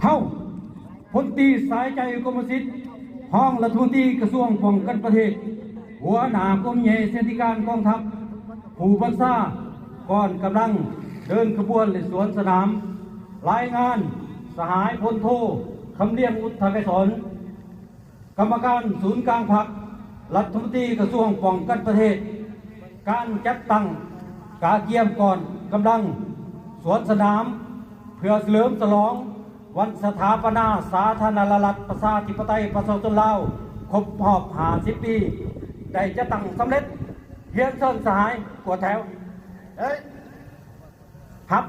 ເຮົາ ພົນຕີ ສາຍໃຈ ກົມມະສິດ ຮອງລັດຖະມົນຕີກະຊວງປ້ອງກັນປະເທດ, ຫົວໜ້າກົມໃຫຍ່ເສນາທິການກອງທັບ, ຜູ້ບັນຊາກອນກຳລັງເດີນຂະບວນ ແລະ ສວນສະໜາມ. ລາຍງານ ສະຫາຍພົນໂທ ຄຳລຽງ ອຸດທະໄກສອນ ກຳມະການສູນກາງພັກ, ລັດຖະມົນຕີກະຊວງປ້ອງກັນປະເທດ. ການຈັດຕັ້ງກະກຽມກອນກຳລັງສວນສະໜາມ ເພື່ອສະເຫຼີມສະຫຼອງວັນສະຖາປະນາສາທາລະນະລັດ ປະຊາທິປະໄຕ ປະຊາຊົນລາວ ຄົບຮອບຫ້າສິບປີ ໄດ້ຈັດຕັ້ງສຳເລັດ. ຮຽນເຊີນສະຫາຍກວດແຖວ. ເອີຍ ຮັບ